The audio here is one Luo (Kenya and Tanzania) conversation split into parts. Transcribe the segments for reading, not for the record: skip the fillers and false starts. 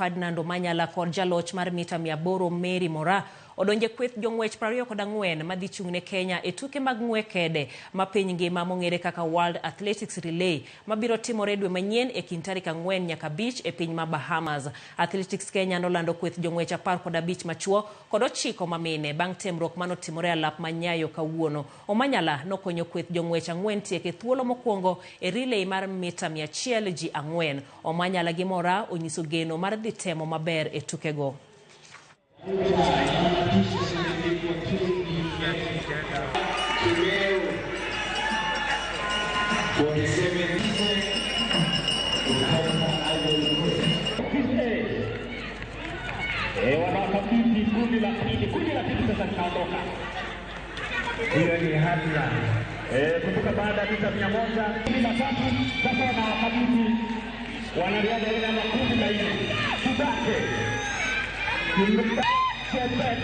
Ferdinand Omanyala kod jaloch mar mita 800 Mary Moraa odonjo e kweth jong'wech 24 madhi chung' ne Kenya e tuke mag ng'we kede ma piny ngima mong'ere kaka World Athletics Relay mabiro timore dwe manyien e kind tarik 4 nyaka 5 e piny ma Bahamas. Athletics Kenya nolando kweth jong'wech 15 machuo kod 9 ma mine bang' temruok manotimore e alap ma Nyayo kawuono. Omanyala nokonyo kweth jong'wech 4 tieko e thuolo mokwongo e relay mar mita 100 ji 4. Omanyala gi Moraa onyiso geno mar dhi temo maber e tukego. Wanakabidhi kundi la pili, kundi la pili sasa linaondoka. Hiyo ni hatma. Kumbuka baada ya mita 100 kundi la tatu sasa wanawakabidhi wanariadha aina ya 14. Kibake Chebet,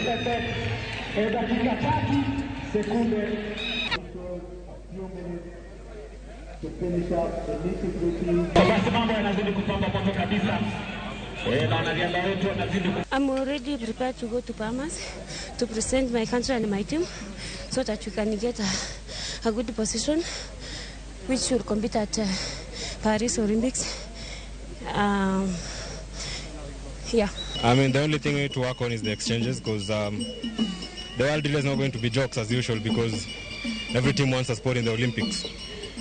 Chebet, dakika 3 sekunde. Basi mambo yanazidi kupamba moto kabisa. Na wanariadha wetu wanazidi I'm already prepared to go to Bahamas to present my country and my team so that we can get a good position which will compete at Paris Olympics. I mean, the only thing we need to work on is the exchanges, because the World Relay is not going to be jokes as usual, because every team wants a spot in the Olympics.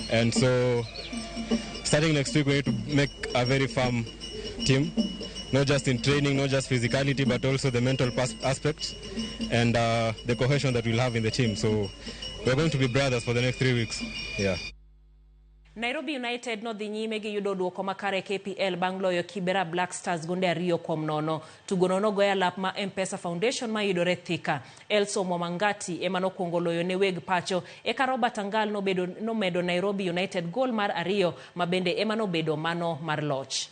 And so starting next week, we need to make a very firm team, not just in training, not just physicality, but also the mental aspect and the cohesion that we'll have in the team. So we're going to be brothers for the next 3 weeks. Nairobi United nodhi nyime gi yudo duoko makare e KPL bang' loyo Kibera Black Stars gonde 2-0. Tugono nogoyo alap ma M-Pesa Foundation mayudore Thika. Elso Mwamangati ema nokwongo loyo ne weg pacho, eka Robert Angal nomedo Nairobi United gol mar 2 ma bende ema nobedo mano mar loch.